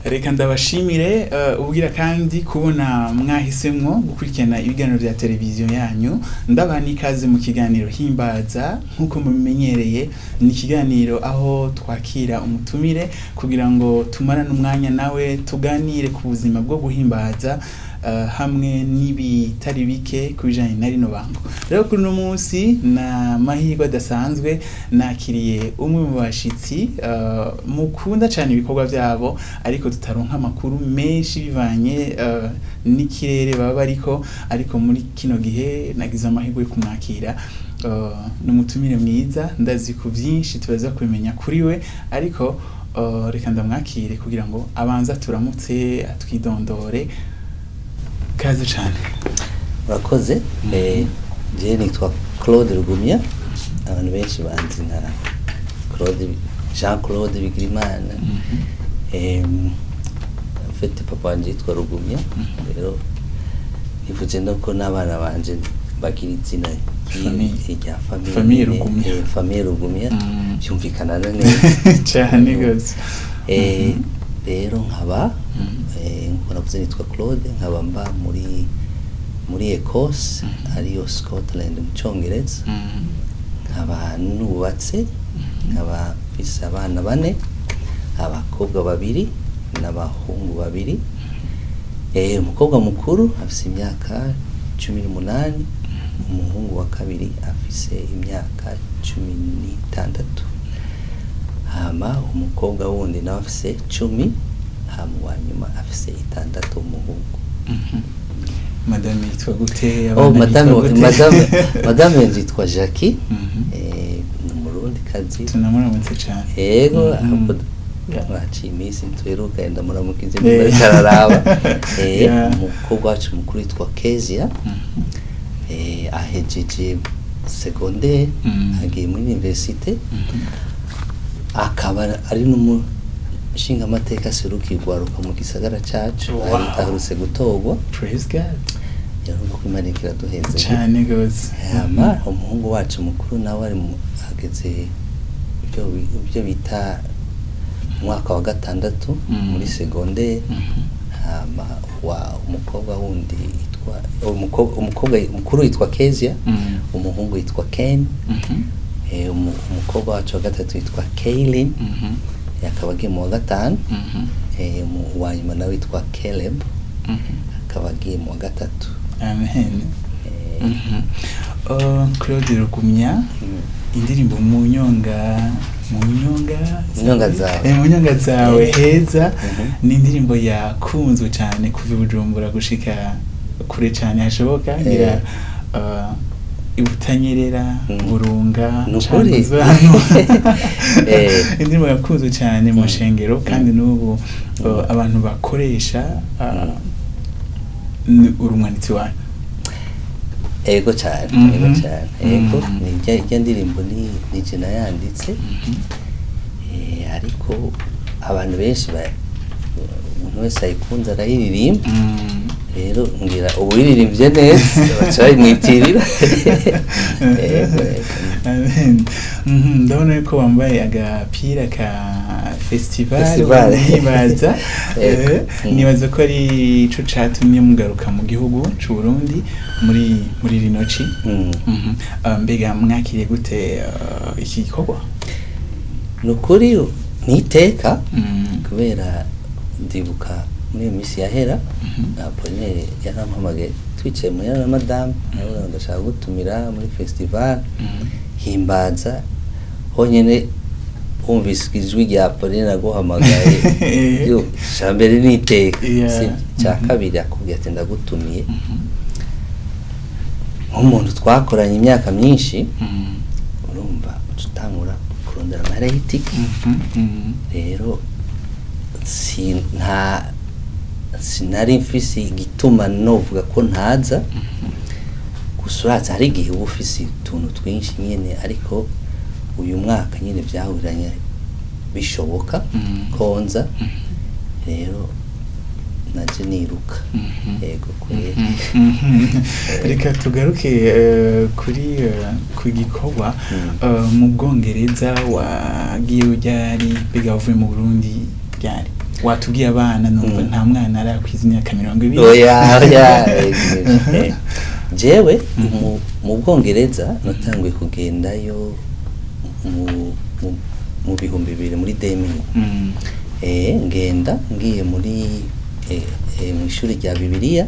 Reka ndabashimire ubwira kandi kubona mwahisemwo gukurikirana ibiganiro vya televiziyo yanyu. Ndabaha n'ikaze mu kiganiro Himbaza. Nk'uko mubimenyereye, ni ikiganiro aho twakira umutumire kugira ngo tumarane umwanya nawe, tuganire ku buzima bwo guhimbaza hamwe n'ibitari bike ku bijanye na rino bango. Rero kuri uno munsi na mahirwe adasanzwe, nakiriye umwe mu bashitsi mukunda cyane ibikorwa byabo, ariko tutaronka amakuru menshi bivanye n'ikirere baba bariko. Ariko muri kino gihe nagize amahirwe yo kumwakira. Ni umutumire mwiza, ndazi ku byinshi turaza kubimenya kuri we, ariko reka ndamwakire kugira ngo abanze turamutse, atwidondore. Kaze cyane. Urakoze. Je nitwa Claude Rugumya, abantu benshi banzi nka Claude, Jean Claude Bigirimana. En fait, papa wanje yitwa Rugumya, rero nifuje no ko n'abana banje bagira izina Famille. rya famille. Famille Rugumya. Famille Rugumya, byumvikana neza. Cyane gose. Rero nkaba nkuko navuze, nitwa Claude, nkaba mba muri Ecosse, ariyo Scotland mu Congereza. Nkaba nubatse, nkaba mfise abana bane, abakobwa babiri n'abahungu babiri. Umukobwa mukuru afise imyaka 18, umuhungu wa kabiri afise imyaka 16, hama umukobwa wundi nawe afise 10, hama uwa nyuma afise 6, umuhungu. Madame yitwa gute? Oh, Abana madame, bitwa gute? Madame yanje yitwa Jackie. Ni Umurundi kazi. Tunamuramutse cyane. Yego. Ahubwo haciye iminsi tuheruka, ndamuramukize ariko araraba. Umukobwa wacu mukuru yitwa Kezia. Ahejeje secondaire, agiye muri université, akaba ari n'umushingamateka aserukiye urwaruka mu gisagara cacu. Aherutse gutorwa. Praise God. Yarumva ko Imana iriko iraduheza. Cyane gose. Hama umuhungu wacu mukuru nawe ari ageze ibyo bita umwaka wa gatandatu muri secondaire. Hama wa umukobwa wundi yitwa umukobwa mukuru yitwa Kezia, umuhungu yitwa Ken. Umukobwa wacu wa gatatu yitwa Kaylin, akaba agiye mu wa gatanu. Uwa nyuma nawe yitwa Caleb, akaba agiye mu wa gatatu. Amen. Claude Rugumya, indirimbo mu nyonga, mu nyonga Mu nyonga zawe. Mu nyonga zawe heza, ni indirimbo yakunzwe cyane kuva i Bujumbura gushika kure cyane hashoboka, ngira Ibutanyerera, Burunga, Ni ukuri. Cankuzo hano. Indirimbo yakunzwe cyane mu shengero, kandi n'ubu abantu bakoresha. Ni uri umwanditsi wayo? Ego cyane. Ego cyane, ego. Ni ijya ndirimbo ni je nayanditse. Ariko abantu benshi umuntu wese ayikunze arayiririmba. Rero ngira uwiririmbye neza baca bayimwitirira. Ego. Amen. Ndabona yuko wambaye agapira ka festival. Festival. Nibaza Yego. Nibaza ko ari ico catumye mugaruka mu gihugu c'u Burundi muri rino ci. Mbega mwakiriye gute iki gikorwa? Ni ukuri ni iteka, kubera ndibuka muri iyo minsi yahera, Apollinaire yarampamagaye twicaye muhira na madamu, aravuga ngo ndashaka gutumira muri festival Himbaza. Honyine wumvise ijwi rya Apollinaire aguhamagaye, yo icya mbere ni iteka. Icya kabiri akubwira ati ndagutumiye, nk'umuntu twakoranye imyaka myinshi, urumva uca utangura kurondera amahera y'itike. Rero si nta sinari mfise igituma novuga ko ntaza. Gusa uraza hari igihe uba ufise utuntu twinshi nyene, ariko uyu mwaka nyene vyahuriranye bishoboka konza, rero naje niruka. Yego kweri. Reka tugaruke kuri ku gikorwa. Mu Bwongereza wagiye ryari? Mbega wavuye mu Burundi ryari? Watubwiye abana, numva nta mwana arakwiza imyaka 20. Oya, oya. Jewe mu Bwongereza natanguye kugendayo mu 2000, muri 2000. Ngenda ngiye muri mu ishuri rya Bibiliya,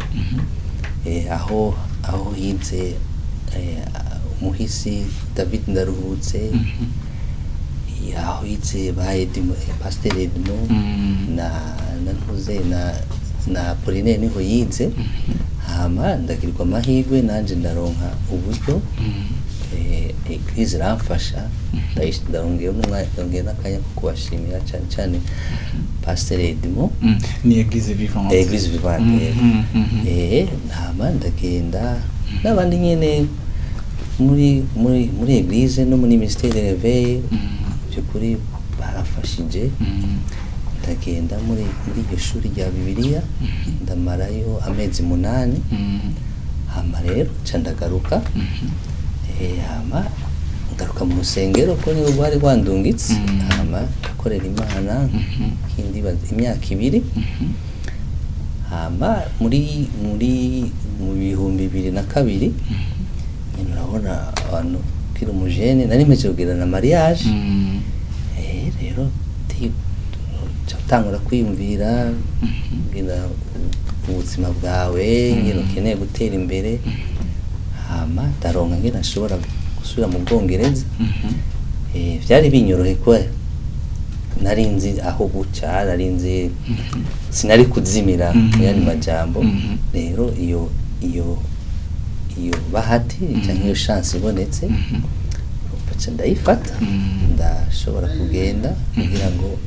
aho hize umuhisi David Ndaruhutse, aho hize ba Edmo, Pasteur Edmo, na Ntuze na Apollinaire, niho yize. Hama ndagirwa amahirwe nanje ndaronka uburyo, Eglise iramfasha, ndarongeye ndongeye n'akanya ko kubashimira cyane cyane Pasteur Edmo. Ni Eglise Vivante. Eglise Vivante, yego. Hama ndagenda n'abandi nyene muri Eglise no muri Ministère de l'Éveil, by'ukuri barafashije. Ndagenda muri iryo shuri rya Bibiliya, ndamarayo amezi 8. Hama rero nca ndagaruka. Hama ngaruka mu rusengero ko niwe rwari rwandungitse. Hama ndakorera Imana nkindi imyaka 2. Hama muri mu 2002 nyine, urabona abantu kiri umujene, nari mpejeje kugira na mariage. Rero uca utangura kwiyumvira kugira ubuzima bwawe nyine ukeneye gutera imbere. Hama ndaronka ngene nshobora gusubira mu Bwongereza. Vyari binyoroheye kuba nari nzi aho guca, nari nzi sinari kuzimira mu yandi majambo. Rero iyo bahati canke iyo chance ibonetse, urumva nca ndayifata, ndashobora kugenda kugira ngo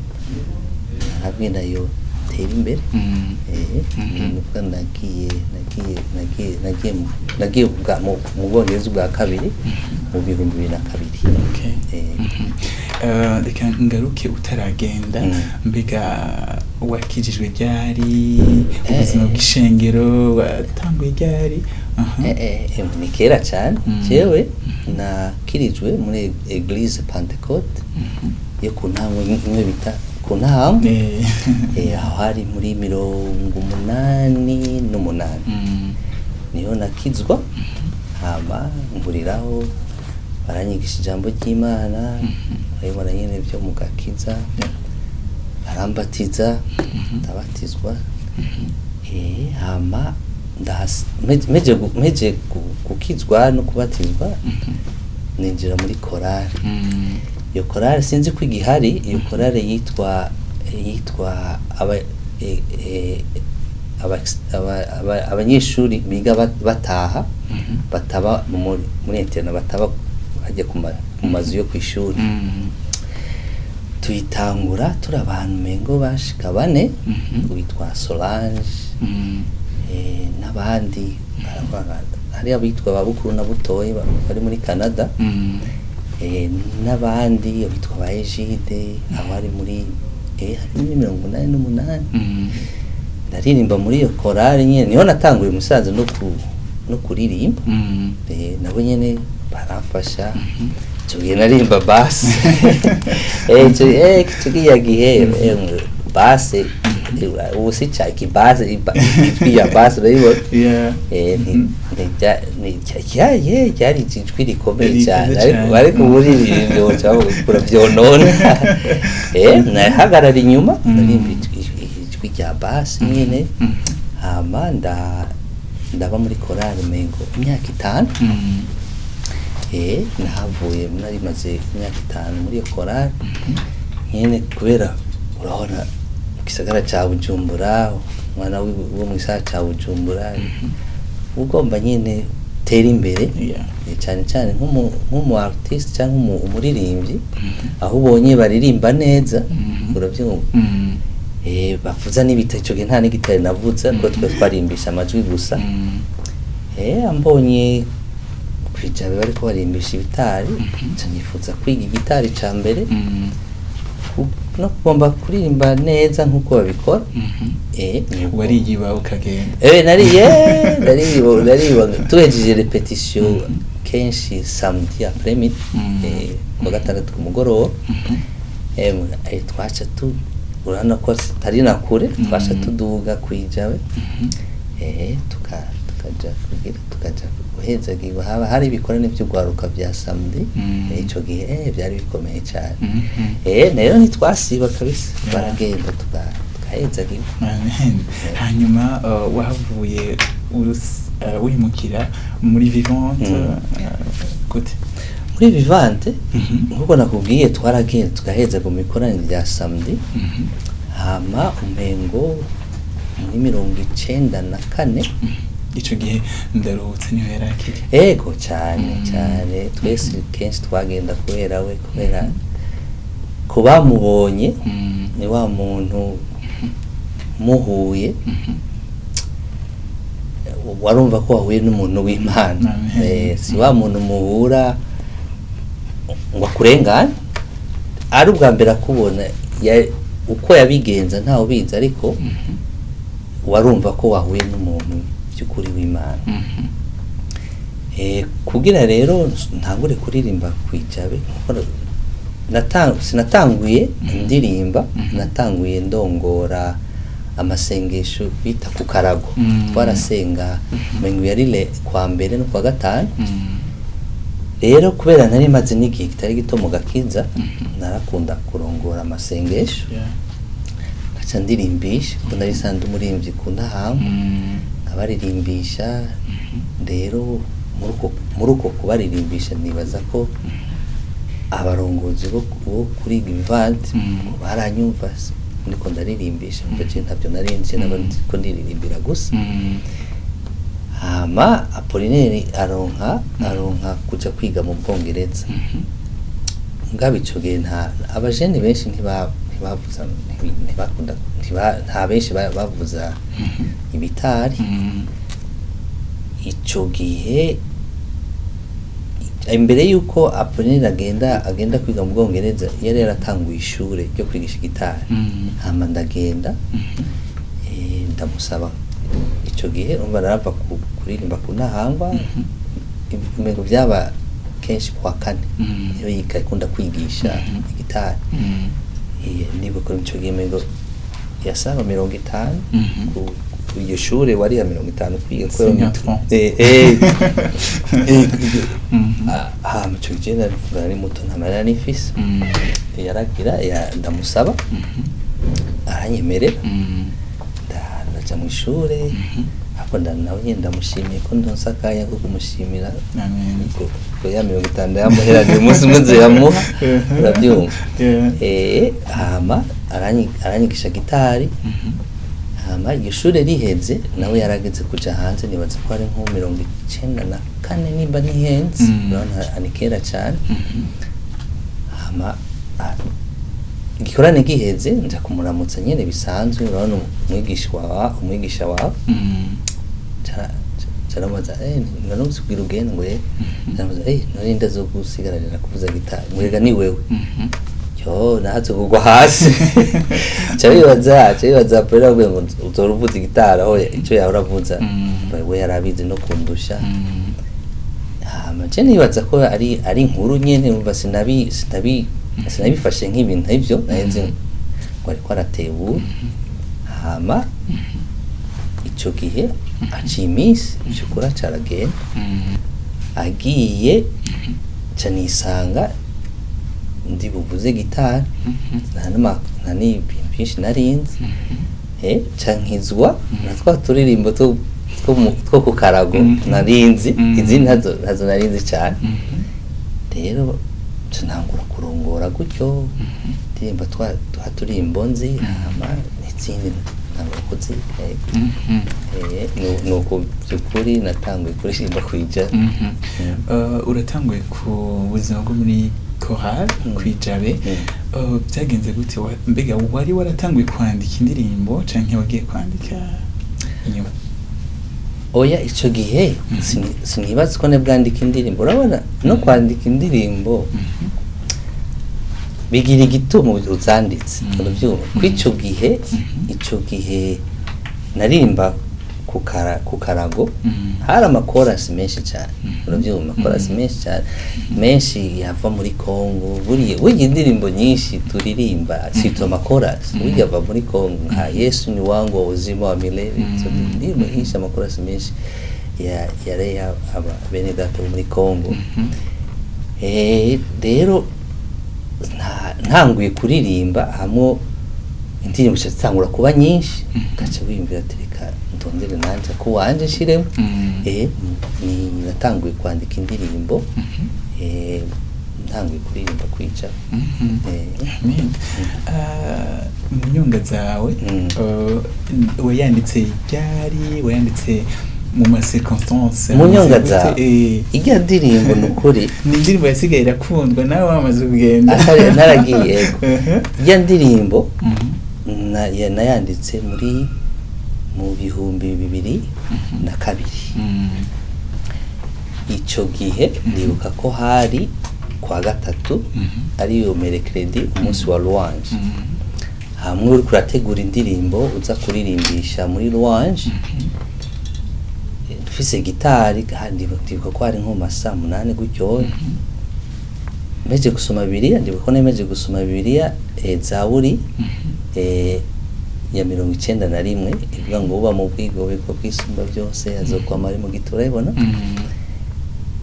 ntabwe nayo tere imbere. Nubwo nagiye mu Bwongereza ubwa kabiri mu 2002. Reka ngaruke utaragenda. Mbega wakijijwe ryari? Ubuzima bw'ishengero watanguye ryari? Aha. Ni kera cyane. Jewe nakirijwe muri Eglise Pentecôte yo ku ntango imwe bita ku ntango. Aho hari muri 88 niho nakizwa. Hama nkuriraho, baranyigisha ijambo ry'Imana, urabibona nyene byo mu gakiza, barambatiza, ndabatizwa. Hama mpeje gukizwa no kubatizwa, ninjira muri korale. Iyo korale sinzi ko igihari. Iyo korale yitwa aba abanyeshuri biga bataha, bataba muri internat, bataba bajya ku mazu yo kw'ishuri. Tuyitangura turi abantu mengo bashika bane, witwa Solange, n'abandi hari abitwa ba Bukuru na Butoyi bari muri Canada, n'abandi abitwa ba Egide, aho hari muri hari muri 88. Ndaririmba muri iyo korale nyene, niho natanguye umusaza no kuririmba. Nabo nyene baramfasha. Ico gihe naririmba basse. Ico gihe basse, ubu si ca kibasse, ijwi ya basse urayibona. Ryari ijwi rikomeye Rikaze cyane, ariko cane. ariko umuririmbyi woca uravyonona. Nahagarara inyuma, naririmba ijwi rya basse nyene. Hama ndaba muri korale mengo imyaka 5. Nahavuye nari maze imyaka 5 muri iyo korale nyene, kubera urabona mu gisagara ca Bujumbura, umwana wo mu gisagara ca Bujumbura ugomba nyene tera imbere, cyane cyane nk'umu artiste cyangwa umuririmbyi, aho ubonye baririmba neza, urabyumva, bavuza n'ibitari. Ico gihe nta n'igitari navuza, kuko twe twarimbisha amajwi gusa. Ambonye kwijabe bariko barimbisha ibitari, nca nifuza kwiga igitari ca mbere, no kugomba kuririmba neza nk'uko babikora. Wariyiba ukagenda? Nariye, nariba tuhejeje répétition kenshi samedi après midi, kuwa gatandatu ku mugoroba, twaca tu Urabona ko atari na kure, twasha tuduga kwijabe, tukaja kugira, tukaja guhezagirwa. Haba hari ibikorane vy'ugwaruka vya samedi. Ico gihe byari bikomeye cyane. Rero ntitwasiba kabisa, twaragenda tukahezagirwa. Amen. Hanyuma wahavuye wimukira muri Vivante, gute? Muri Vivante, nkuko nakubwiye, twaragenda tugaheza mu mikoranire rya samedi. Hama umengo muri 94. Ico gihe Ndaruhutse niho yari akiri? Ego cyane, cyane. Twese kenshi twagenda kubera we, kubera ku bamubonye, ni wa muntu muhuye warumva ko wahuye n'umuntu w'Imana. Amen. Si wa muntu muhura ngo akurengane ari ubwa mbere akubona, uko yabigenza ntawe ubizi, ariko warumva ko wahuye n'umuntu by'ukuri w'Imana. Kugira rero ntangure kuririmba kwijabe, kuko sinatanguye ndirimba, natanguye ndongora amasengesho bita ku karago. Twarasenga, umengo yari kwa mbere no kwa gatanu. Rero kubera nari maze n'igihe kitari gito mu gakiza, narakunda kurongora amasengesho, nkaca ndirimbisha, kuko nari sanzwe umuririmbyi ku ntahangwa, nkabaririmbisha. Rero muri uko kubaririmbisha, nibaza ko abarongozi bo kuri Vivante baranyumva ndiko ndaririmbisha. Mva je ntabyo nari nzi, naba ndiko ndiririmbira gusa. Hama Apollinaire aronka kuja kwiga mu Bwongereza. Ngabo ico gihe nta abajene benshi ntibavuza, ntibakunda, nta benshi bavuza ibitari. Ico gihe, imbere yuko Apollinaire agenda kwiga mu Bwongereza, yari yaratanguye ishure ryo kwigisha gitari. Hama ndagenda, ndamusaba. Ico gihe umva narava kuririmba ku ntahangwa, umengo vyaba kenshi kwa kane, niyo yiga ikunda kwigisha igitari. Nibuka ico gihe umengo yasaba 50 ku iryo shure, wariha 50 kwiga kubera 50 francs. Hama ico gihe nari muto, nta mahera nari mfise. Yaragira ndamusaba, aranyemerera, ndaja mu ishure. Ariko nawe nyene ndamushimiye ko ndonse akanya ko kumushimira. Amen. Ko ya 50 yamuheraniye, umunsi umwe nzoyamuha, urabyumva. Hama aranyigisha gitari. Hama iryo shure riheze, nawe yarageze kuja hanze, nibaza ko ari nko 94 nimba ntihenze. Urabona ni kera cane. Hama igikorane giheze, nja kumuramutsa nyene bisanzwe, urabona umwigisha wawe. Caramubaza: "None kugira ugende?" Ngo ndamubaza: "None ndazogusigaranira kuvuza gitari?" Ngo: "Rega ni wewe." Yo nahatse kugwa hasi. Ca bibaza Apollinaire avuye ngo uzora uvuza igitari aho ico yahora avuza. We yarabizi no kundusha. Hama je nibaza ko ari inkuru nyene, umva sinabifashe nk'ibintu ivyo naheze ngo ariko aratebura. Hama ico gihe aciye iminsi, vyukuri aca aragenda. Agiye, ca nisanga ndi buvuze gitari, nta n'ibintu byinshi narinzi. Ca nkizwa na twa turirimbo two ku karago narinzi, izindi ntazo narinzi cane. Rero ca ntangura kurongora gutyo, ndirimba twa turirimbo nzi, hama n'izindi ntangura kuziga. Nuko by'ukuri natanguye kuririmba kwijana. Uratanguye ku buzima bwo muri chorale kwijabe. Byagenze gute? Mbega wari waratanguye kwandika indirimbo canke wagiye kwandika inyuma? Oya, ico gihe sinibaza ko nabwandika indirimbo. Urabona no kwandika indirimbo bigira igituma uzanditse, urabyumva ko ico gihe, ico gihe naririmba. ku karago hari amakorasi menshi cyane, urabyumva, amakorasi menshi cyane, menshi yava muri Congo. Buriya burya indirimbo nyinshi turirimba, surtout amakorasi, burya ava muri Congo, nka "Yesu ni wangu wa uzima wa milele". Izo ndirimbo nyinshi, amakorasi menshi yari aba bene data bo muri Congo. Rero ntanguye kuririmba hamwe indirimbo zitangura kuba nyinshi, gaca wiyumvira ati: "Reka ndondere nanje ko wanje nshiremo." Ni natanguye kwandika indirimbo, ntanguye kuririmba kwica. Amen. Ah, mu nyonga zawe, wayanditse ryari? Wayanditse mu ma circonstances Mu nyonga ameze gute? zawe? Ijya ndirimbo ni ukuri Ni indirimbo yasigaye irakundwa nawe wamaze kugenda. Naragiye, yego. Ijya ndirimbo nayanditse mu 2002. Icyo gihe ndibuka ko hari kwa gatatu, ariyo mercredi, umunsi wa louange. Hamwe uriko urategura indirimbo uza kuririmbisha muri louange ufise gitari, kandi ndibuka ko hari nko mu masaa 8 gutyo. Meje gusoma Bibiliya, ndibuka ko nemeje gusoma Bibiliya, Zaburi ya 91, ivuga ngo: "Uba mu bwigobeko bw'Isumba byose azokwama ari mu gituro." Urabibona?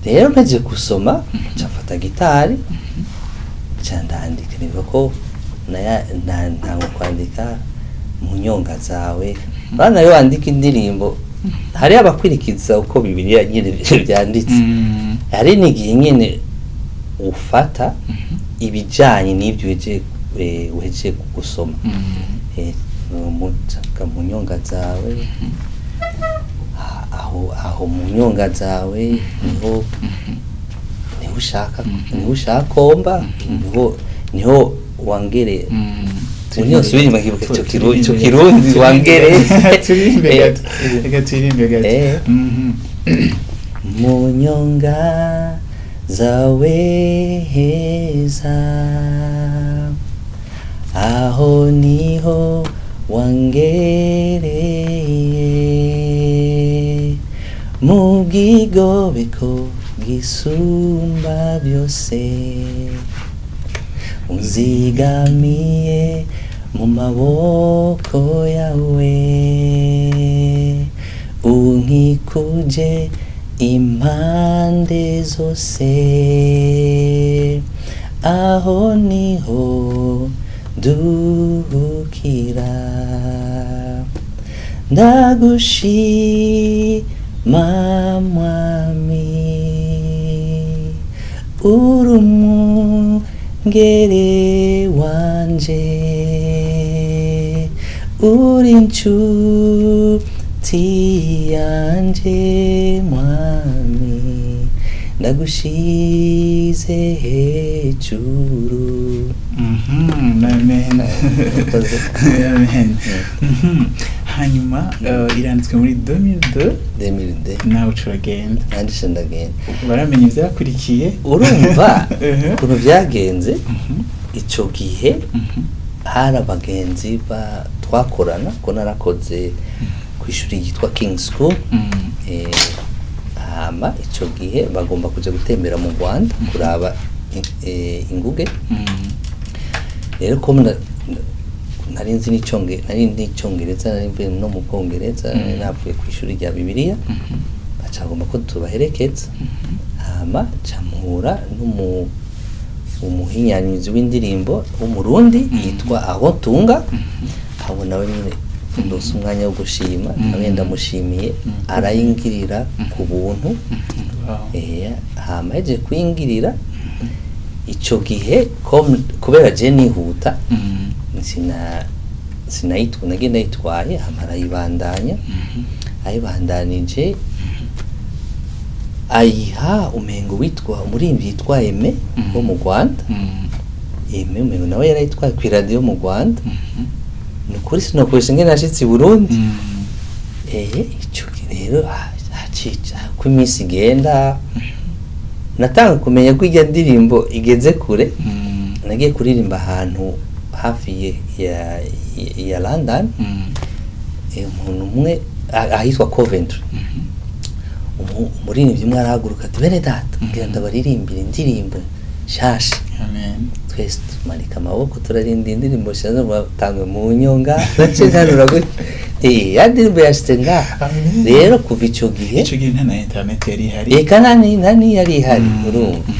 Rero mpejeje gusoma, nca gitari, nca ndandika. Nibuka ko ntango kwandika "Mu nyonga zawe". Bana, iyo wandika indirimbo, hari abakwirikiza uko Bibiliya nyine byanditse, hari n'igihe nyine ufata ibijanye n'ibyo uhejeje gusoma. Mu nyonga zawe, aho mu nyonga zawe niho ushaka komba, niho wangere. Unyosubira inyuma nkibuka ico Kirundi wangere. Turirimbe gato, reka turirimbe gato. Mu nyonga zawe heza, aho niho wangereye, mu bwigobeko bwisumba byose, unzigamiye mu maboko yawe, unkikuje impande zose, aho niho nduhukira. Ndagushima Mwami, uri umwungere wanje, uri inshuti yanje Mwami, ndagushize hejuru. Amen. Urakoze. Amen. Hanyuma iranditswe muri 2002. 2002. Nawe uca uragenda. Nandishe ndagenda. Baramenya ivyakurikiye. Urumva ukuntu byagenze ico gihe, hari abagenzi ba twakorana, ko narakoze ku ishuri ryitwa King School. Hama ico gihe bagomba kuja gutembera mu Rwanda kuraba inguge. Rero ko nari nzi n'icongereza, nari mvuye no mu Bwongereza, nari navuye ku ishuri rya Bibiliya, baca bagomba ko tubaherekeza. Hama ca mpura n'umu umuhinyanyuzi w'indirimbo w'Umurundi yitwa Aho Tunga. Abo nawe nyine ndose umwanya wo gushima, nawe ndamushimiye, arayingirira ku buntu. Hama yaje kuyingirira ico gihe, kubera je nihuta, sinayitwa, nagiye ndayitwaye. Hama arayibandanya, ayibandanije ayiha umengo witwa umuririmbyi yitwa Aime wo mu Rwanda. Aime umengo nawe yarayitwaye ku iradiyo mu Rwanda. Ni ukuri sinokoresha ingene nashitse i Burundi. Ico gihe rero, uko iminsi igenda, natanga kumenya ko irya ndirimbo igeze kure. Nagiye kuririmba ahantu hafi ya London. Umuntu umwe Ahitwa Coventry. Umuririmbyi umwe arahaguruka ati: "Bene data, ngira ndabaririmbira indirimbo nshasha." Amen. Twese tumanika amaboko, turarinda indirimbo nshasha, batangwe mu nyonga, nace nkanura gutya, ya ndirimbo yashitse ngaha. Amen. Rero kuva ico gihe, Ico gihe nta na internet yari ihari. Eka, nta yari ihari. Urumva,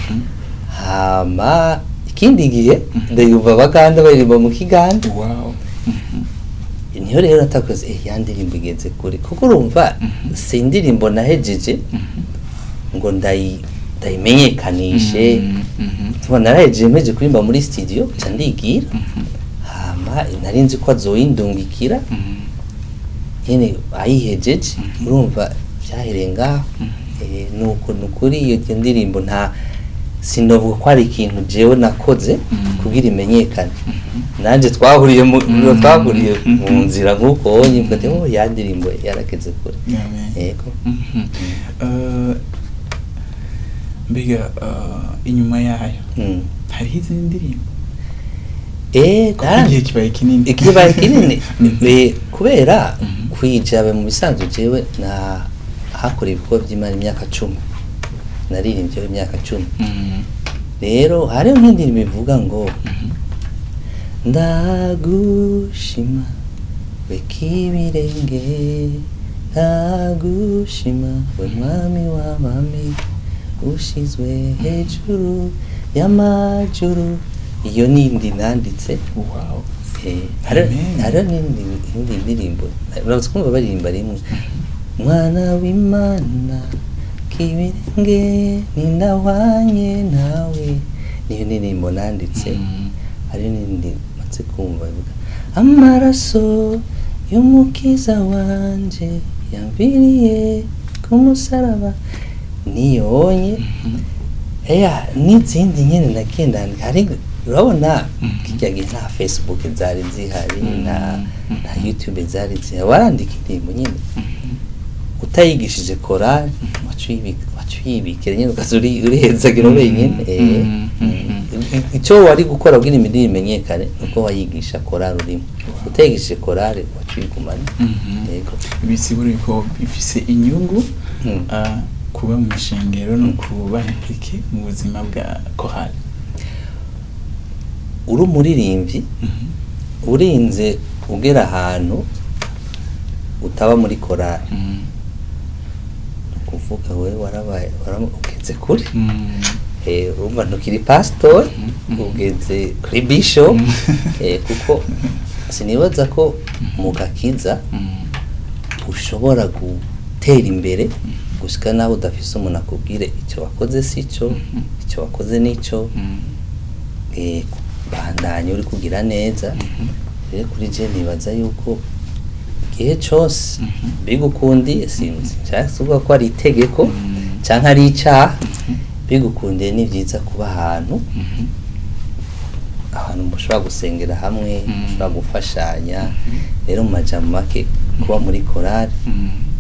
hama ikindi gihe ndayumva abaganda baririmba mu kiganda. Niyo rero natakoze, ya ndirimbo igeze kure, kuko urumva si indirimbo nahejeje ngo ndayimenyekanishe. Tuba narahejeje, mpeje kuririmba muri studio, nca ndigira. Hama nari nzi ko azoyindungikira nyene ayihejeje. Urumva vyahereye ngaho. Nuko nukuri iyo ndirimbo nta sinovuga ko ari ikintu jewe nakoze kugira imenyekane. Nanje twahuriye mu nzira nk'uko wonye mvuga ati: "Oh, ya ndirimbo yarageze kure." Amen. Yego. Mbega inyuma yayo hariho izindi ndirimbo? Kuko igihe kibaye kinini. Ikibaye kinini. Kubera kwijabe mu bisanzwe jewe na hakoreye ibikorwa by'Imana imyaka 10, naririmbyeho imyaka 10. Rero hariho nk'indirimbo ivuga ngo: "Ndagushima we kibirenge, ndagushima we mwami w'abami, ushizwe hejuru y'amajuru." Iyo nindi nanditse. Amen. Hariho n'indi indi ndirimbo uraza kumva baririmba rimwe: "Mwana w'Imana kibirenge, nindahwanye nawe." Niyo ndirimbo nanditse. Hariho n'indi maze kumva ivuga: "Amaraso y'umukiza wanje yamviriye ku musaraba." Niyonye eya n'izindi nyene nagiye ndandika. Hari, urabona, kirya gihe nta Facebook zari zihari, nta YouTube zari zihari. Warandika indirimbo nyene, utayigishije korali, waca uyibikira nyene, ukaza urihezagira wenyene. Icyo wari gukora kugira indirimbo imenyekane nuko wayigisha korali urimo. Utayigishije korali, waca uyigumana. Yego. Bisigura ko bifise inyungu kuba mu ishengero no kuba impliqué mu buzima bwa korali. Uri umuririmbyi, urinze ugera ahantu utaba muri korali, ni ukuvuga we warabaye ugeze kure. Urumva ntukiri pasitori, ugeze kuri bishop. Kuko sinibaza ko mu gakiza ushobora gutera imbere gushika naho udafise umuntu akubwire icyo wakoze si cyo, icyo wakoze nico, bandanya uri kugira neza. Rero kuri je nibaza yuko igihe cose bigukundiye, sinzi nshaka kuvuga ko ari itegeko canke ari icaha, bigukundiye ni vyiza kuba ahantu ahantu mushobora gusengera hamwe, mushobora gufashanya. Rero mu majambo make, kuba muri korali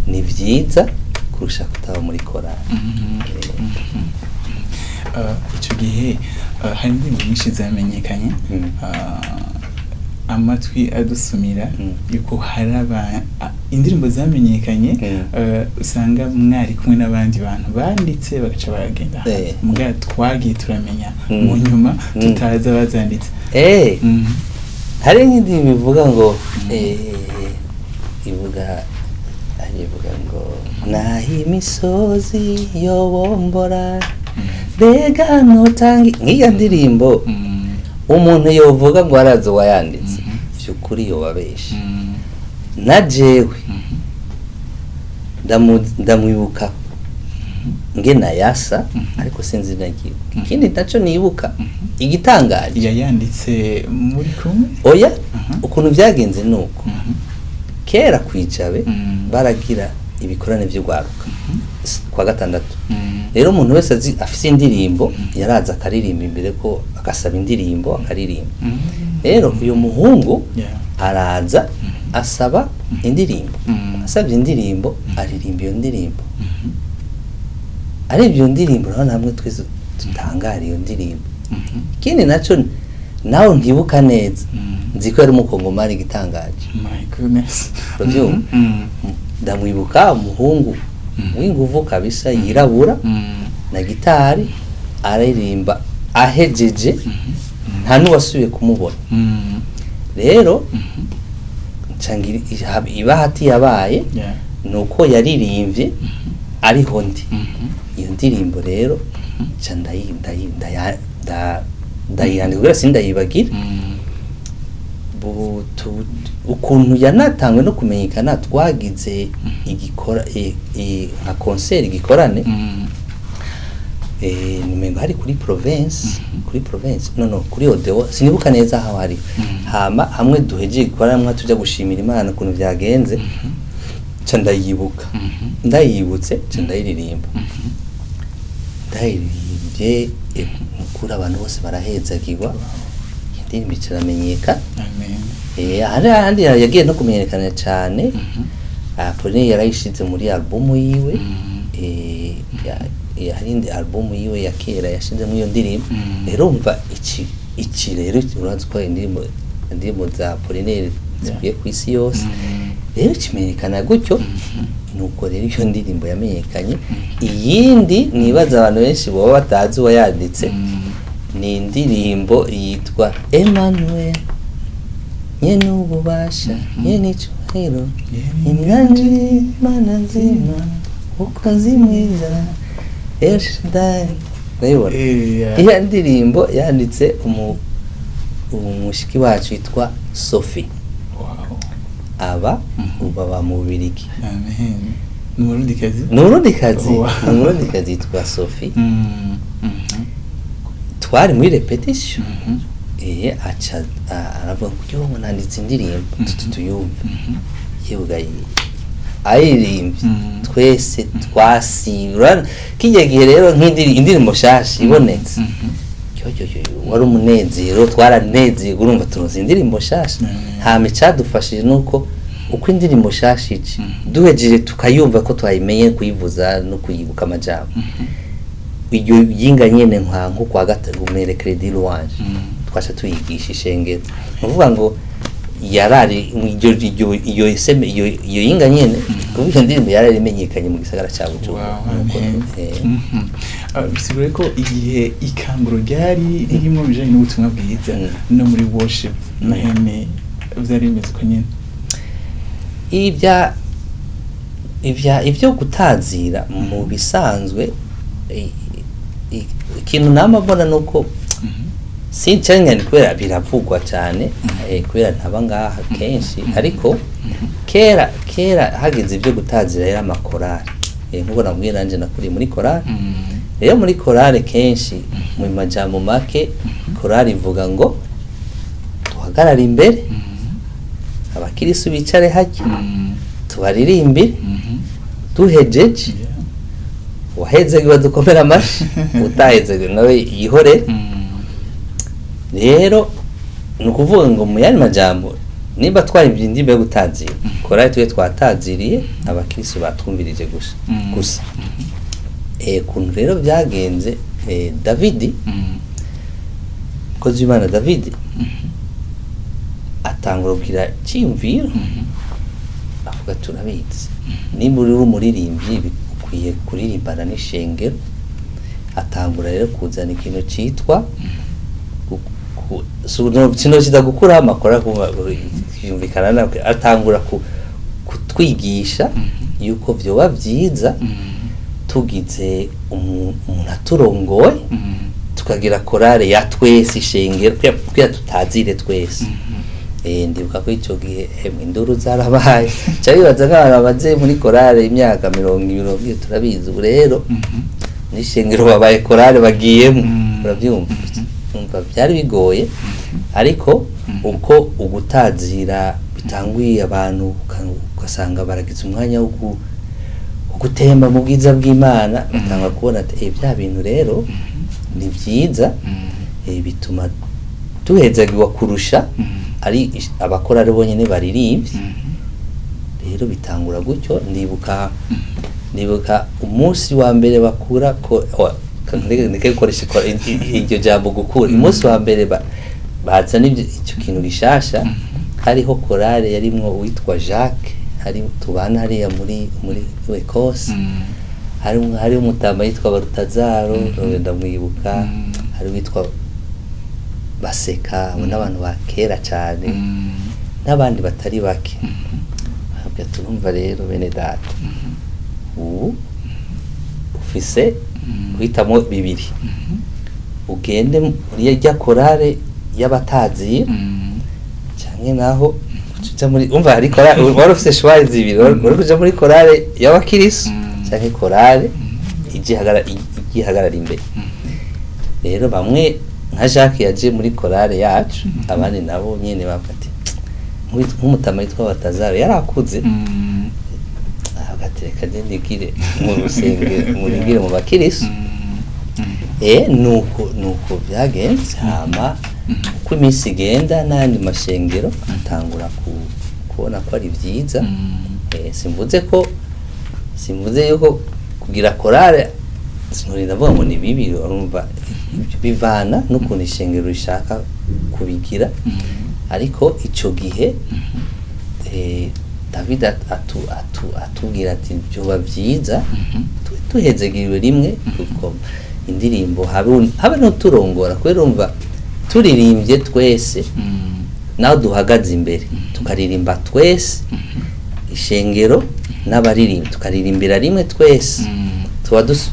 ni vyiza kurusha kutaba muri korali. Ico gihe hari indirimbo nyinshi zamenyekanye. Amatwi adusumira yuko hari indirimbo zamenyekanye, usanga mwari kumwe n'abandi bantu banditse bagaca baragenda hanze. Muga twagiye turamenya mu nyuma, tutazi abazanditse. Hari nk'indirimbo ivuga ngo ivuga, hari ivuga ngo: "Naho imisozi yobombora, mbega notanga." Nk'iyo ndirimbo, umuntu yovuga ngo arazi uwayanditse, vy'ukuri yobabesha. Na jewe ndamwibuka ngena yasa, ariko sinzi nagiwe. Ikindi naco nibuka, igitangaje, Yayanditse muri kumwe? Oya. Ukuntu vyagenze nuko kera kwijabe baragira ibikorane vy'urwaruka kwa gatandatu. Rero umuntu wese azi afise indirimbo yaraza akaririmba imbere, ko agasaba indirimbo akaririmba. Rero uyu muhungu araza asaba indirimbo. Asabye indirimbo, aririmba iyo ndirimbo. Arebye iyo ndirimbo, urabona hamwe twese dutangara iyo ndirimbo. Ikindi naco nawe ntibuka neza, nzi ko yari umukongomani, igitangaje. My goodness. Uravyumva? Ndamwibuka, umuhungu w'inguvu kabisa, yirabura, na gitari, aririmba, ahejeje nta n'uwasubiye kumubona. Rero nca ngira ibahati yabaye nuko yaririmbye ariho ndi. Iyo ndirimbo rero nca ndayandika kugira sindayibagira. Ukuntu yanatangwe no kumenyekana, twagize igikora nka concert, igikorane, nimengo hari kuri province, kuri province, no, kuri Odeo, sinibuka neza aho hari. Hama hamwe duhejeje gikoramwa, tuja gushimira Imana ukuntu vyagenze, nca ndayibuka. Ndayibutse, nca ndayiririmba. Ndayiririmbye, mukuru, abantu bose barahezagirwa, indirimbo iramenyekana. Amen. Hari ahandi yagiye no kumenyekana cyane. Apollinaire yarayishize muri albumu yiwe. Hari indi albumu yiwe ya kera yashizemo iyo ndirimbo. Rero umva, iki rero, urazi ko indirimbo za Apollinaire zikwiye ku isi yose. Rero kimenyekana gutyo. Nuko rero iyo ndirimbo yamenyekanye. Iyindi nibaza abantu benshi baba batazi uwayanditse ni indirimbo yitwa "Emmanuel, nyene ububasha, nyene icyubahiro, inganje Mana nzima, ukozi mwiza, El Shaddai." Urayibona? Yeah. Iya ndirimbo yanditse umushiki wacu yitwa Sophie. Aba ubu aba mu Bubirigi. Amen. Ni Umurundikazi? Ni Umurundikazi. Wow. Ni Umurundikazi yitwa Sophie. Twari muri répétition, aca aravuga ngo "Yo, ngo nanditse indirimbo, tuyumve." Yewe, ayiririmbye, twese twasibura kijya gihe. Rero nk'indirimbo nshasha ibonetse, yo yo yo yo, wari umunezero, twaranezerwa. Urumva turonse indirimbo nshasha. Hama icadufashije nuko uko indirimbo nshasha ije, duhejeje tukayumva ko twayimenye kuyivuza no kuyibuka amajambo, iryo yinga nyene nko kwa gatatu, mercredi louange, twaca tuyigisha ishengero. Ni ukuvuga ngo yarari iryo iyo seme, iyo yinga nyene, kuko iyo ndirimbo yarari imenyekanye mu gisagara ca Bujumbura. Wow, Nuko, amen. Bisigura ko igihe ikanguro ryari ririmo bijanye n'ubutumwa bwiza, no muri worship nahene vyari bimeze uko nyene. Ibyo gutazira mu bisanzwe, ikintu nama mbona nuko sincanye kubera biravugwa cyane, kubera ntaba ngaha kenshi, ariko kera kera hageze ibyo gutazira rero, amakorari, nkuko nabwiye, nanje nakuriye muri korari. Rero muri korari kenshi, mu majambo make, korari ivuga ngo duhagarare imbere, abakirisu bicare hajya, tubaririmbire. Duhejeje, uwaheze badukomera amashi, utaheze nawe yihorere. Rero ni ukuvuga ngo mu yandi majambo, nimba twari indirimbo yo gutazira, korari twe twataziriye, abakirisu batwumvirije gusa. Gusa kuntu rero byagenze, Davidi, umukozi w'Imana Davidi, atangura kugira icyiyumviro, avuga: "Turabizi, nimba uri umuririmbyi ukwiye kuririmbana n'ishengero." Atangura rero kuzana ikintu cyitwa sinokita gukuraho amakora, yumvikana nawe, atangura kutwigisha yuko vyoba vyiza tugize umuntu aturongoye, tukagira korale ya twese, ishengero, kugira tutazire twese. Ndibuka ko ico gihe, emwe, induru zarabaye. Ca bibaza nk'abantu bamaze muri korale imyaka 20, turabizi ubu rero n'ishengero babaye korale bagiyemo. Urabyumva, umva byari bigoye, ariko uko ugutazira bitanguye, abantu ugasanga baragize umwanya wo gutemba mu bwiza bw'Imana, batanga kubona ati "Bya bintu rero ni byiza, bituma duhezagirwa kurusha ari abakora ari bonyine baririmbye." Rero bitangura gutyo. Ndibuka umunsi wa mbere bakura ko ndeke gukoresha iryo jambo gukura, umunsi wa mbere bazana icyo kintu gishasha, hariho korale yarimwo uwitwa Jacques. hari tubana hariya muri Ecosse, hari umutama yitwa Barutazaro, ndamwibuka, hari witwa Baseka, abo n'abantu ba kera cyane, n'abandi batari bake. Ntabwo turumva rero, bene data, ubu ufise guhitamo bibiri: ugende muri rya korale y'abatazira, canke naho uja muri, umva, hari korale, wari ufise choix zibiri: wari kuja muri korale y'abakirisu canke korale igihagarara imbere. Rero bamwe nka Jacques yaje muri korale yacu, abandi nabo nyene bavuga ati, nk'umutama yitwa Batazaro yarakuze, avuga ati: "Reka je ndigire mu rusengero, murigire mu bakirisu." Nuko byagenze. Hama uko iminsi igenda, n'ayandi mashengero atangura kubona ko ari byiza. Simvuze yuko kugira korale, sinorinda ndavuga ngo ni bibi. Urumva, ibyo bivana n'ukuntu ishengero rishaka kubigira. Ariko ico gihe David atubwira ati byoba byiza tuhezegiriwe rimwe, kuko indirimbo habe n'uturongora, kubera urumva turirimbye twese, naho duhagaze imbere tukaririmba twese, ishengero n'abaririmba tukaririmbira rimwe twese,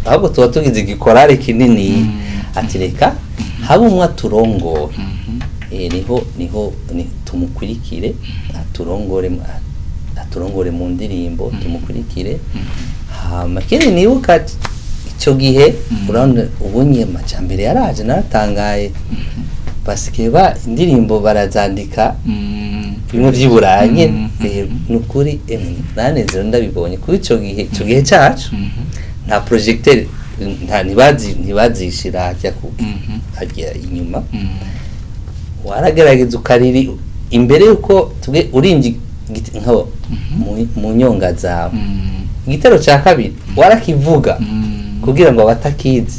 ahubwo tuba tugize igikorale kinini. Ati: "Reka habe umwe aturongora." Niho ni tumukurikire, aturongore mu ndirimbo, tumukurikire. Hama ikindi nibuka icyo gihe, urabona ubunye amajambere yaraje, naratangaye, basigaye ba indirimbo barazandika bimwe vy'i Burayi nyene. Nukuri emwe nanezerewe ndabibonye, kuko ico gihe cacu nta projecteur, nta ntibazishira hajya ku hajya inyuma. Waragerageza ukariri imbere yuko tuge urimbye nkabo mu nyonga zawe, igitero cya kabiri warakivuga kugira ngo abatakizi.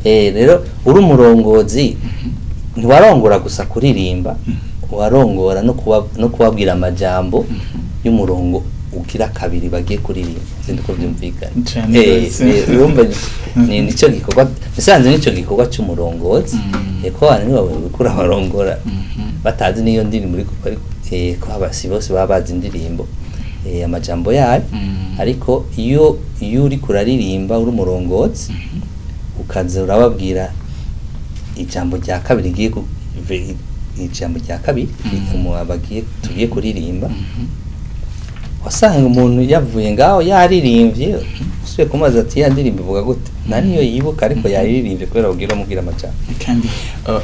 Rero uri umurongozi, ntiwarongora gusa kuririmba, warongora no kubabwira amajambo y'umurongo ugira kabiri bagiye kuririmba. Sinzi ko byumvikana. Cane gose. Urumva ni nicyo gikorwa bisanzwe, nicyo gikorwa cy'umurongozi. Ko abantu ntibabona uriko urabarongora batazi n'iyo ndirimbo uriko ariko ko abasi bose baba bazi indirimbo, amajambo yayo. Ariko iyo uriko uraririmba uri umurongozi, ukaza urababwira ijambo rya kabiri rigiye ijambo rya kabiri bagiye tugiye kuririmba, wasanga umuntu yavuye ngaho yaririmbye, usubiye kumubaza ati: "Ya ndirimbo ivuga gute?" Nta niyo yibuka, ariko yaririmbye kubera ubwira umubwira amajambo. Kandi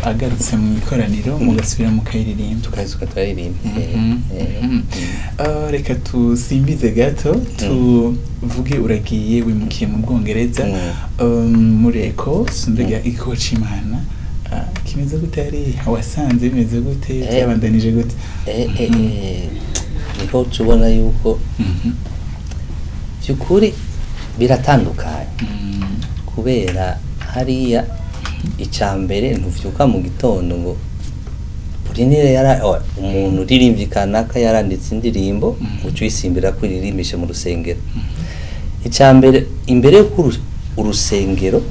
agarutse mu ikoraniro mugasubira mukayiririmba. Tukaza tukaririmba. Reka tusimbize gato, tuvuge uragiye wimukiye mu Bwongereza, muri Ecosse. Mbega igikorwa c'Imana kimeze gute hariya? Wasanze bimeze gute? Byabandanije gute? Niho uca ubona yuko by'ukuri biratandukanye, kubera hariya icya mbere ntuvyuka mu gitondo ngo Polinire yara oh, umuntu uririmbyi kanaka yaranditse indirimbo, uca uyisimbira ko iririmbishe mu rusengero. Icya mbere, imbere y'uko urusengero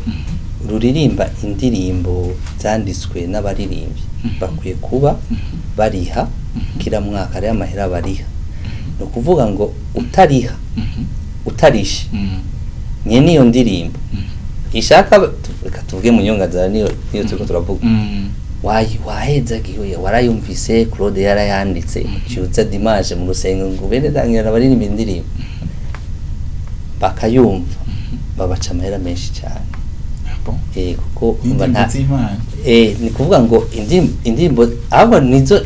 ruririmba indirimbo zanditswe n'abaririmbyi, bakwiye kuba bariha kila mwaka. Hariho amahera bariha. Ni ukuvuga ngo utariha, utarishe, nyene iyo ndirimbo ishaka, reka tuvuge mu nyonga niyo turiko turavuga, wahezagiwe, warayumvise, Claude yarayanditse, uciutsa dimanche mu rusengero ngo bene dangira abaririmba indirimbo, bakayumva, babaca amahera menshi cyane. Ah bon? Kuko umva Indirimbo z'Imana. Ni kuvuga ngo indirimbo ahubwo nizo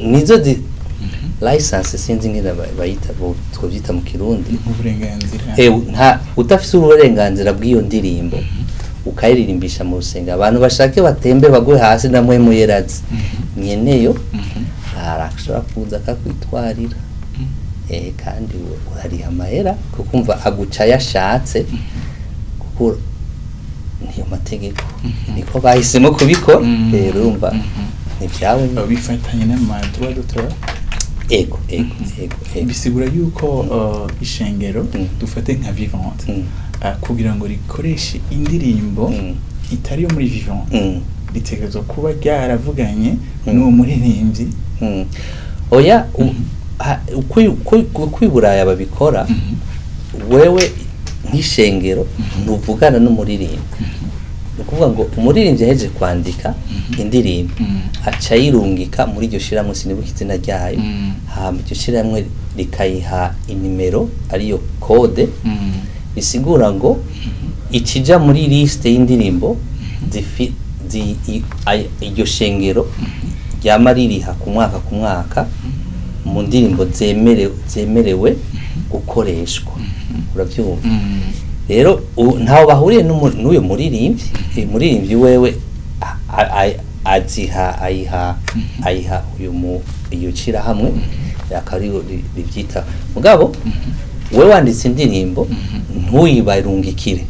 license, sinzi ingene bayita, twovyita mu Kirundi. Nk'uburenganzira. Nta udafise uburenganzira bw'iyo ndirimbo ukayiririmbisha mu rusengero, abantu bashake batembe bagwe hasi na mwe muyerazi, nyeneyo arashobora kuza akakwitwarira. Kandi urariha amahera, kuko umva aguca yashatse, kuko niyo mategeko, niko bahisemo kubikora. Rero urumva ni ibyawe nyine. Bifatanye n'ama droit d'auteur. Ego, ego, ego, ego. Bisigura yuko ishengero, dufate nka Vivante, kugira ngo rikoreshe indirimbo itari yo muri Vivante, ritegerezwa kuba ryaravuganye n'uwo muririmbyi? Oya, uko i Buraya babikora, wewe nk'ishengero ntuvugana n'umuririmbyi. Ni ukuvuga ngo umuririmbyi ahejeje kwandika indirimbo, aca ayirungika muri iryo shirahamwe, sinibuka izina ryayo. Hama iryo shirahamwe rikayiha inimero, ariyo code. Bisigura ngo ikija muri liste y'indirimbo iryo shengero ryama ririha ku mwaka ku mwaka mu ndirimbo zemerewe gukoreshwa, urabyumva? Rero ntaho bahuriye n'uyo muririmbyi. Muririmbyi wewe aziha ayiha uyu mu iyo shirahamwe, akaba ariyo rivyita. Mugabo we wanditse indirimbo ntuyibarungikire,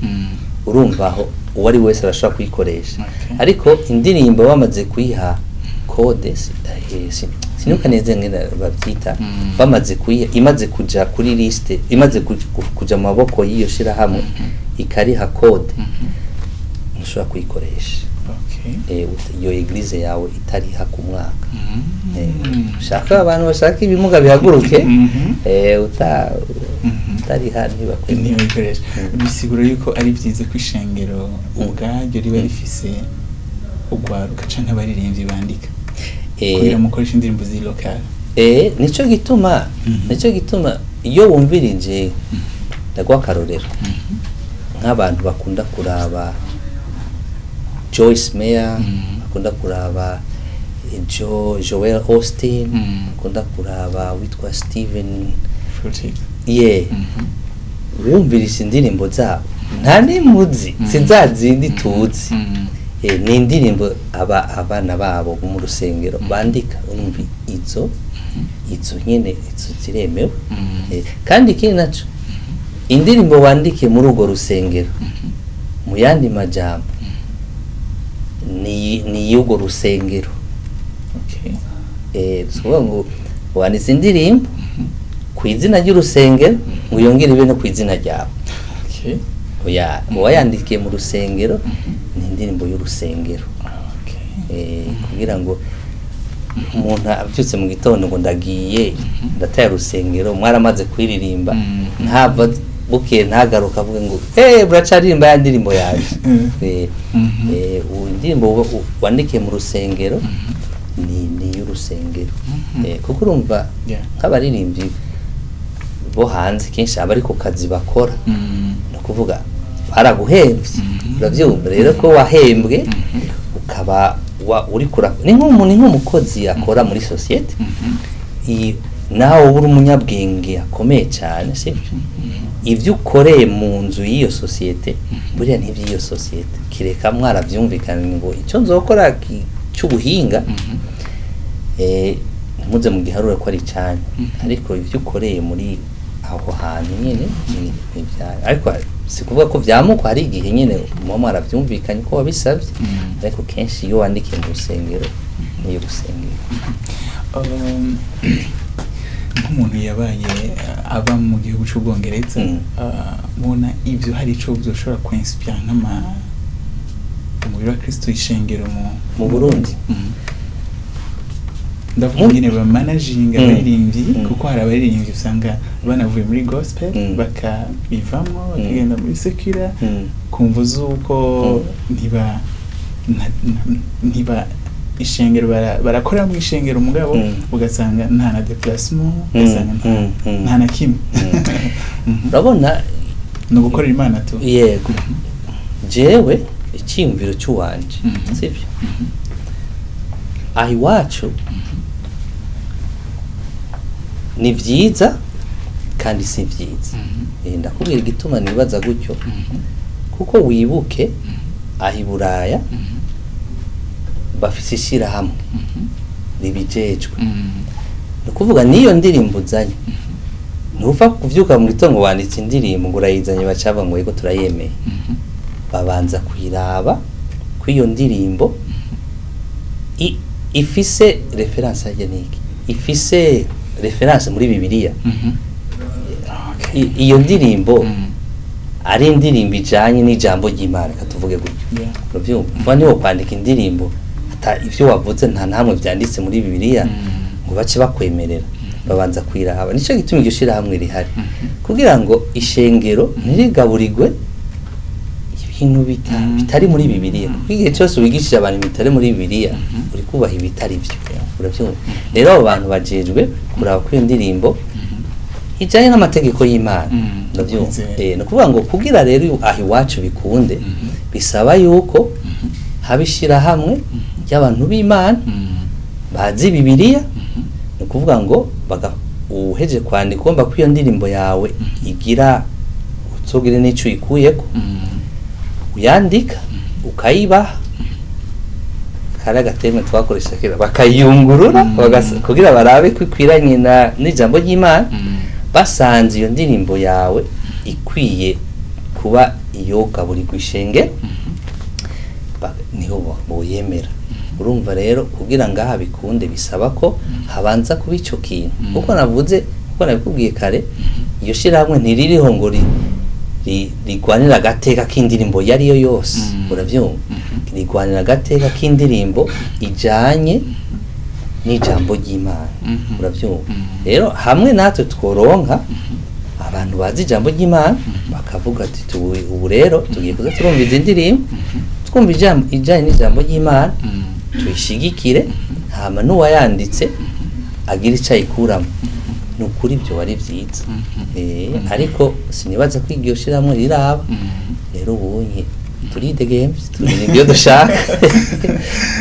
urumva aho uwo ari wese arashobora kuyikoresha. Ariko indirimbo bamaze kuyiha code, sinibuka neza ngene babyita, bamaze kuyiha, imaze kuja kuri liste, imaze kuja mu maboko y'iyo shirahamwe, ikariha code, ntushobora kuyikoresha. Iyo église yawe itariha ku mwaka. Ushaka abantu bashaka ibimuga bihaguruke. Utariha ntibakwemera. Ntibikoresha. Bisigura yuko ari byiza ko ishengero ubwaryo riba rifise ugwaruka canke abaririmbyi bandika kugira mukoreshe indirimbo ziri local. Nico gituma iyo wumvirije, ndaguha akarorero, nk'abantu bakunda kuraba Joyce Meyer, bakunda kuraba Joel Osteen, bakunda kuraba witwa Steven Furtick. Ye, wumvirije indirimbo zabo, nta n'imuzi, si za zindi tuzi. Ni indirimbo aba abana babo bo mu rusengero bandika. Urumva izo nyene, izo ziremewe. Kandi ikindi naco, indirimbo wandikiye muri urwo rusengero, mu yandi majambo, ni y'urwo rusengero. Si ukuvuga ngo wanditse indirimbo ku izina ry'urusengero ngo yongere ibe no ku izina ryawe. Oya, uwayandikiye mu rusengero ni indirimbo y'urusengero. Kugira ngo umuntu abyutse mu gitondo ngo ndagiye ndataye urusengero mwaramaze kuririmba, ntava bukeye ntagaruka avuge ngo buracaririmba ya ndirimbo yaje. Indirimbo wandikiye mu rusengero ni y'urusengero. Kuko urumva, nk'abaririmbyi bo hanze kenshi aba ari ku kazi bakora, ni ukuvuga baraguhembye, urabyumva rero ko wahembwe, ukaba uri kura ni nk'umuntu, ni nk'umukozi akora muri sosiyete. Iyi nawe uba uri umunyabwenge akomeye cyane, sibyo? Ibyo ukoreye mu nzu y'iyo sosiyete buriya n'iby'iyo sosiyete, kireka mwarabyumvikanye ngo icyo nzokora cy'ubuhinga, ntimuze mu giharure ko ari cyane, ariko ibyo ukoreye muri aho hantu nyine ni ibyawe. Ariko si kuvuga ko byamukwa, hari igihe nyine muba mwarabyumvikanye ko wabisabye, ariko kenshi iyo wandikiye mu rusengero niyo rusengero. Nk'umuntu yabaye aba mu gihugu cy'Ubwongereza, mubona ibyo hari ico byoshobora kwinspira nk'ama umubiri wa Kristo, ishengero mu Mu Burundi? Ndavuga nyine bamanaginga abaririmbyi, kuko hari abaririmbyi usanga banavuye muri gospel, bakabivamo, bakagenda muri secular, kumva z'uko ntiba ntiba ishengero, barakora mu ishengero, mugabo ugasanga nta na déplacement, ugasanga nta na kimwe. Urabona, ni ugukorera Imana tu. Yego, jewe icyiyumviro cy'uwanje, sibyo? Aha iwacu ni byiza kandi si byiza. Ndakubwira igituma nibaza gutyo, kuko wibuke aha i Buraya bafise ishyirahamwe ribijejwe. Ni ukuvuga n'iyo ndirimbo uzanye, ntupfa kuvyuka mu gitondo ngo wanditse indirimbo ngo urayizanye, baca ngo yego turayemeye. Babanza kuyiraba ko iyo ndirimbo ifise référence, harya niki, ifise référence muri Bibiliya. Okay. Iyo ndirimbo ari indirimbo ijanye n'ijambo ry'Imana, reka tuvuge gutyo. Uravyumva? Kuba niwo kwandika indirimbo ata ivyo wavuze nta namwe vyanditse muri Bibiliya ngo bace bakwemerera, babanza kwiraba. Nico gituma iryo shirahamwe rihari, kugira ngo ishengero ntirigaburirwe ibintu bitari muri Bibiliya, kuko igihe cyose wigishije abantu bitari muri Bibiliya, uri kubaha ibitari byo. Uravyumva? Rero abo bantu bajejwe kuraba ko iyo ndirimbo ijanye n'amategeko y'Imana. Ndavyumva. Kwizera. Ni ukuvuga ngo kugira rero aho iwacu bikunde, bisaba yuko haba ishirahamwe ry'abantu b'Imana bazi Bibiliya. Ni ukuvuga ngo uheje kwandika, ugomba ko iyo ndirimbo yawe igira uzogire n'ico uyikuyeko, uyandika ukayibaha, kari agateme twakoresha kera, bakayungurura, kugira barabe ko ikwiranye n'ijambo ry'Imana. Basanze iyo ndirimbo yawe ikwiye kuba iyogaburirwa ishengero, niho boyemera. Urumva rero, kugira ngaha bikunde bisaba ko habanza kuba ico kintu. Kuko navuze, kuko nabikubwiye kare, iyo shirahamwe ntiririho ngo rigwanira agateka k'indirimbo iyo ariyo yose. Uravyumva? Rigwanira agateka k'indirimbo ijanye n'ijambo ry'Imana. Uravyumva? Rero hamwe natwe tworonka abantu bazi ijambo ry'Imana, bakavuga ati: "Ubu rero tugiye kuza turumva izi ndirimbo, twumva ijanye n'ijambo ry'Imana, tuyishigikire, hama n'uwayanditse agira ico ayikuramo," ni ukuri ibyo wari vyiza. Ariko sinibaza ko iryo shirahamwe riraba. Rero ubunye turidegemvye, tumenya ibyo dushaka.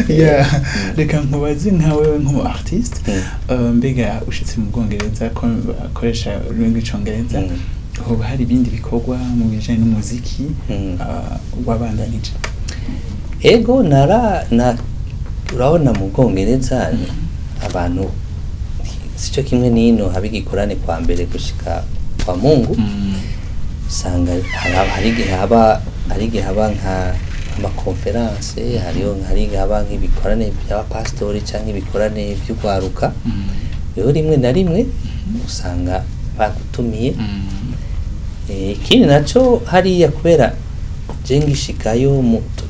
Yeah. Reka nkubaze nka wewe nk'umu artiste, mbega ushitse mu Bwongereza ko bakoresha ururimi rw'Icongereza, hoba hari ibindi bikorwa mu bijanye n'umuziki wabandanije? Ego, nara na urabona mu Bwongereza abantu sico kimwe n'ino, haba igikorane kwa mbere gushika kwa Mungu. Usanga hari igihe haba nka ama conférences, hariho hari igihe haba nk'ibikorane by'abapasitori canke ibikorane vy'ugwaruka. Rero rimwe na rimwe usanga bagutumiye. Ikindi naco, hariya kubera je ngishikayo,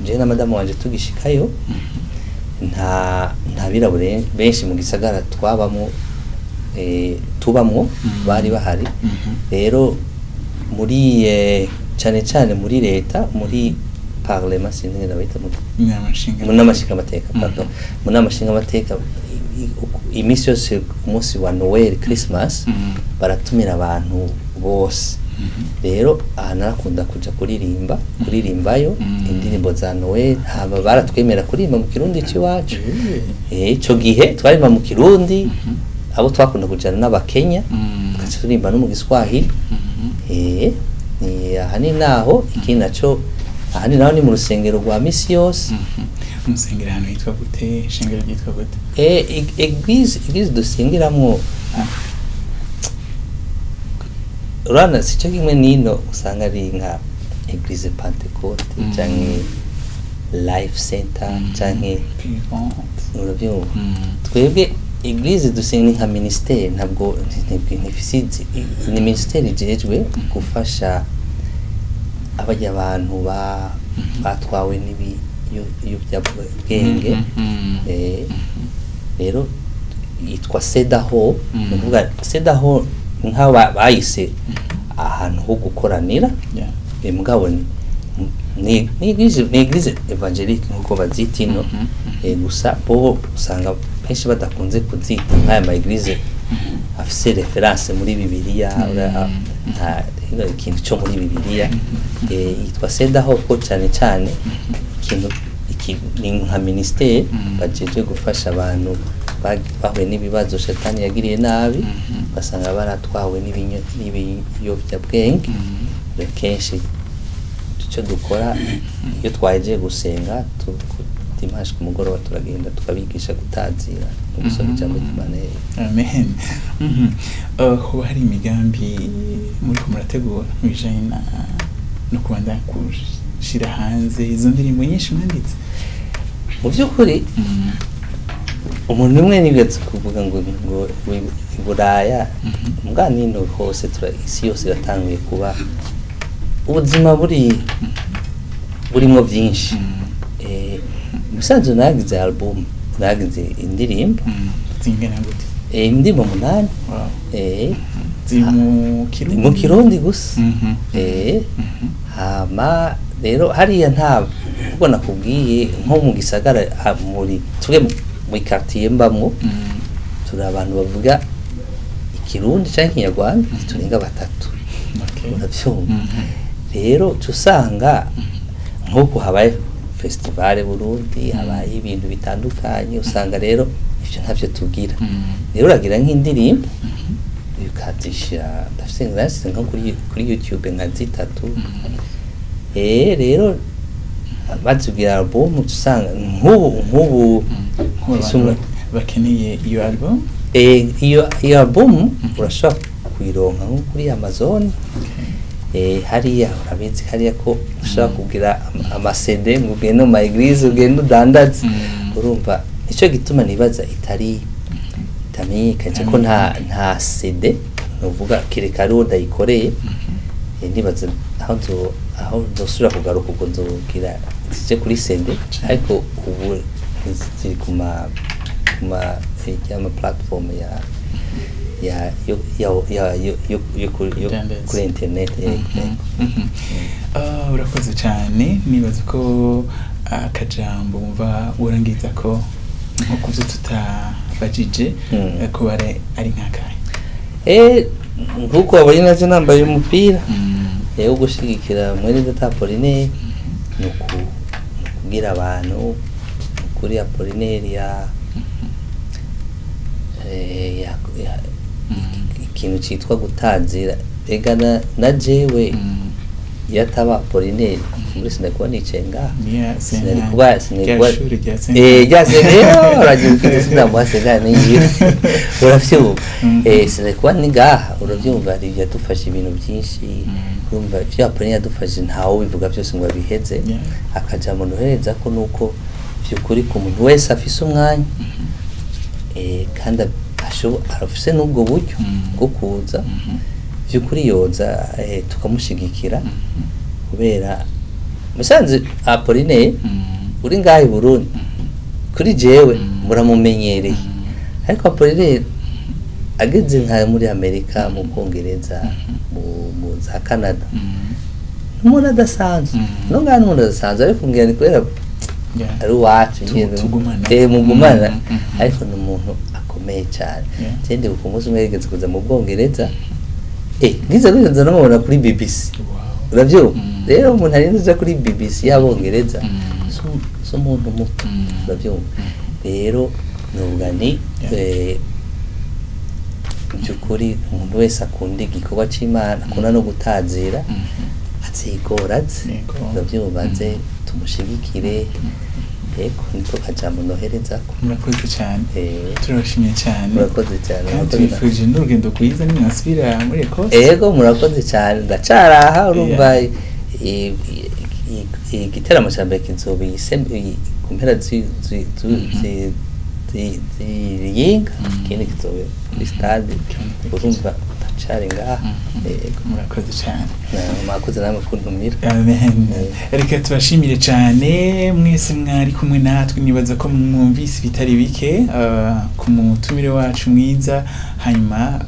je na madamu wanje tugishikayo, nta birabure benshi mu gisagara twabamwo, tubamwo, bari bahari. Rero muri cane cane muri leta, muri parlement, sinzi ngene bayita Inama nshinga. Mu nama nshingamateka, pardon, mu nama nshingamateka, iminsi yose ku munsi wa Noel, Christmas, baratumira abantu bose. Rero aha narakunda kuja kuririmbayo indirimbo za Noel, hama baratwemera kuririmba mu Kirundi c'iwacu. Ico gihe twaririmba mu Kirundi, abo twakunda kujana n'Abakenya, tugaca turirimba no mu Giswahili. Ni ahanini naho. Ikindi naco, ahanini naho ni mu rusengero rwa misi yose. Musengera ahantu hitwa gute? Ishengero ryitwa gute? Église dusengeramwo, urabona sico kimwe nino, usanga ari nka église Pentecôte canke Life Center canke Vivante. Uravyumva? Twebwe église dusenga ni nka ministère, ntabwo ntifise ni ministère ijejwe gufasha abarya abantu batwawe n'ibiyobyabwenge. Rero yitwa Sedaho. Ni ukuvuga Sedaho nk'aho bayise ahantu ho gukoranira. Mugabo ni église évangélique nkuko bazita ino. Gusa bo usanga benshi badakunze kuzita nk'aya ma église afise référence muri Bibiliya. Nta hino ikintu cyo muri Bibiliya. Yitwa Sedaho ko cyane cyane ikintu iki ni nka ministère bajeje gufasha abantu bahuye n'ibibazo shetani yagiriye nabi, basanga baratwawe n'ibiyovyabwenge. Rero kenshi icyo dukora iyo twahejeje gusenga, dimanche ku mugoroba, turagenda tukabigisha gutazira no gusoma ijambo ry'Imana. Amen. Hoba hari imigambi muriko murategura mu bijanye no kubandanya gushira hanze izo ndirimbo nyinshi mwanditse? Mu by'ukuri, Umuntu umwe nigeze kuvuga ngo i Buraya, mbwa nino hose isi yose iratanguye kuba ubuzima burimo byinshi. Musanzwe nagize album, nagize indirimbo. Zingana gute? Indirimbo 8. Wow. Ziri mu Kirundi? Mu Kirundi gusa. Hama rero hariya nta ubwo nakubwiye nko mu gisagara, muri tuge mu quartier mbamwo, turi abantu bavuga Ikirundi canke Ikinyarwanda turenga 3. Uravyumva? Rero uca usanga nk'uko habaye festival Burundi, habaye ibintu bitandukanye, usanga rero ivyo ntavyo tugira. Rero uragira nk'indirimbo ukazishira, ndafise nasize nko kuri YouTube nka 3. Rero batubwira album, usanga nk'ubu Nk'ubu mfise abantu bakeneye iyo album? Iyo album urashobora kuyironka nko kuri Amazon. Hariya urabizi hariya ko ushobora kugira ama CD ngo ugende mu ma église, ugende udandaze. Urumva nico gituma nibaza itari itamenyekanye ko nta CD nuvuga kereka ari uwo ndayikoreye. Ndibaza aho nzosubira kugaruka ubwo nzogira zije kuri CD, ariko ubu ziri ku ma ama platform ya yo ya ya yo yo yo kuri yo Kudandaza. kuri internet. Yego. Ah, urakoze cyane. Nibaza ko akajambo wumva urangiza ko nko kubyo tutabajije, ko bare ari nk'akahe? Nkuko wabonye naje nambaye umupira wo gushigikira mwene data Apollinaire, ni ukubwira abantu kuri Apollinaire ya ikintu citwa gutazira. Ega na jewe iyo ataba Apollinaire muri sinari kuba nicaye ngaha. Niya Sinari kuba, sinari kuba rya shuri rya rya Sentare, uragira ukiti sinamuha Sentare niyiwe, uravyumva? Sinari kuba ni ngaha, uravyumva? Hari yadufashe ibintu byinshi. Urumva ivyo Apollinaire yadufashe ntawe ubivuga byose ngo abiheze. Akajambo nohereza ko nuko vy'ukuri ku muntu wese afise umwanya, kandi arafise n'ubwo buryo bwo kuza, vy'ukuri yoza, tukamushigikira, kubera musanze Apollinaire uri ngaha i Burundi kuri jewe muramumenyereye, ariko Apollinaire ageze nka muri Amerika, mu Bwongereza, mu za Canada, n'umuntu adasanzwe. No ngaha n'umuntu adasanzwe, ariko ngira ni kubera ari uwacu nyene. Tugumana. Mugumana. Ariko ni umuntu akomeye cyane. Je ndibuka umunsi umwe yigeze kuza mu Bwongereza, ngize ngize namubona kuri BBC. Uravyumva? Rero umuntu arinze aja kuri BBC y'Abongereza, si umuntu muto. Uravyumva? Rero nuvuga ni by'ukuri umuntu wese akunda igikorwa c'Imana, akunda no gutazira, azigora aze. Uravyumva? Aze tumushigikire. Yego, niko kajambo noherezako. Murakoze cyane. Turabashimiye cyane. Murakoze cyane. Kandi Murakoze. tubifurije n'urugendo rwiza nimwasubira muri Ecosse. Ego, murakoze cyane, ndacaraha urumva. Igiteramo cya mbere kizoba ku mpera z'iyinga, ikindi kizoba kuri stade. Urumva ndacari ngaha. Yego. Murakoze cyane. Mwakoze namwe kuntumira. Amen. Reka tubashimire cyane mwese mwari kumwe natwe. Nibaza ko mwumvise ibitari bike ku mutumire wacu mwiza. Hanyuma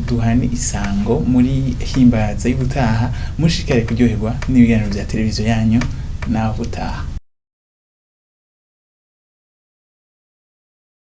duhane isango muri himbaza y'ubutaha. Mushikare kuryoherwa n'ibiganiro bya televiziyo yanyu. Naho ubutaha.